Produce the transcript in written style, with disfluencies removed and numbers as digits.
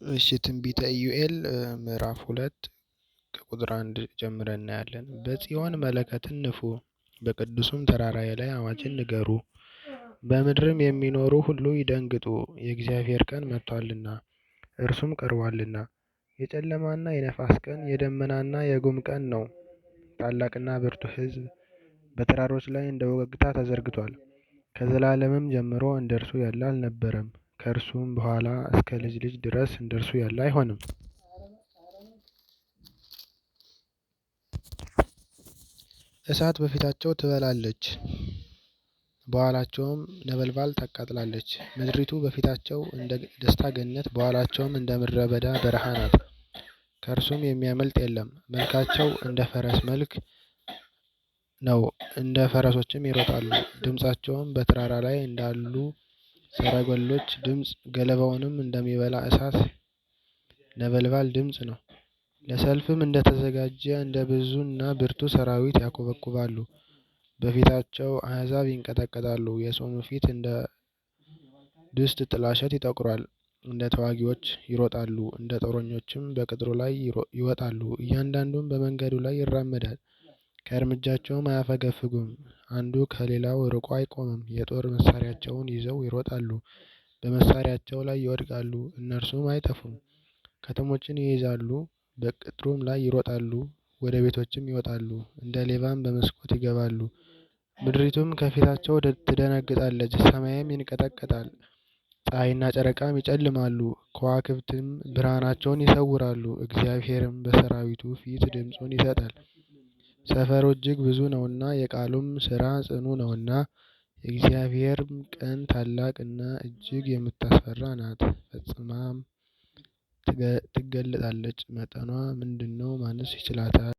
እሺ ትንቢተ ኢዩኤል ምዕራፍ 2 ከቁጥር 1 ጀምረን እናያለን። በጽዮን መለከትን ንፉ፣ በቅዱሱም ተራራዬ ላይ አዋጅን ንገሩ። በምድርም የሚኖሩ ሁሉ ይደንግጡ፣ የእግዚአብሔር ቀን መጥቷልና እርሱም ቀርቧልና። የጨለማና የነፋስ ቀን፣ የደመናና የጉም ቀን ነው። ታላቅና ብርቱ ሕዝብ በተራሮች ላይ እንደ ወገግታ ተዘርግቷል። ከዘላለምም ጀምሮ እንደ እርሱ ያለ አልነበረም፣ ከእርሱም በኋላ እስከ ልጅ ልጅ ድረስ እንደ እርሱ ያለ አይሆንም። እሳት በፊታቸው ትበላለች፣ በኋላቸውም ነበልባል ታቃጥላለች። ምድሪቱ በፊታቸው እንደ ደስታ ገነት፣ በኋላቸውም እንደ ምድረ በዳ በረሃ ናት። ከእርሱም የሚያመልጥ የለም። መልካቸው እንደ ፈረስ መልክ ነው፣ እንደ ፈረሶችም ይሮጣሉ። ድምፃቸውም በተራራ ላይ እንዳሉ ሰረገሎች ድምፅ፣ ገለባውንም እንደሚበላ እሳት ነበልባል ድምፅ ነው። ለሰልፍም እንደ ተዘጋጀ እንደ ብዙና ብርቱ ሰራዊት ያኮበኩባሉ። በፊታቸው አሕዛብ ይንቀጠቀጣሉ። የሰውም ፊት እንደ ድስት ጥላሸት ይጠቁራል። እንደ ተዋጊዎች ይሮጣሉ፣ እንደ ጦረኞችም በቅጥሩ ላይ ይወጣሉ። እያንዳንዱም በመንገዱ ላይ ይራመዳል፣ ከእርምጃቸውም አያፈገፍጉም። አንዱ ከሌላው ርቆ አይቆምም። የጦር መሳሪያቸውን ይዘው ይሮጣሉ፣ በመሳሪያቸው ላይ ይወድቃሉ፣ እነርሱም አይጠፉም። ከተሞችን ይይዛሉ፣ በቅጥሩም ላይ ይሮጣሉ፣ ወደ ቤቶችም ይወጣሉ፣ እንደ ሌባም በመስኮት ይገባሉ። ምድሪቱም ከፊታቸው ትደነግጣለች፣ ሰማይም ይንቀጠቀጣል። ፀሐይና ጨረቃም ይጨልማሉ፣ ከዋክብትም ብርሃናቸውን ይሰውራሉ። እግዚአብሔርም በሰራዊቱ ፊት ድምፁን ይሰጣል። ሰፈሩ እጅግ ብዙ ነውና የቃሉም ሥራ ጽኑ ነውና። የእግዚአብሔርም ቀን ታላቅ እና እጅግ የምታስፈራ ናት፣ ፈጽማም ትገለጣለች። መጠኗ ምንድን ነው? ማንስ ይችላታል?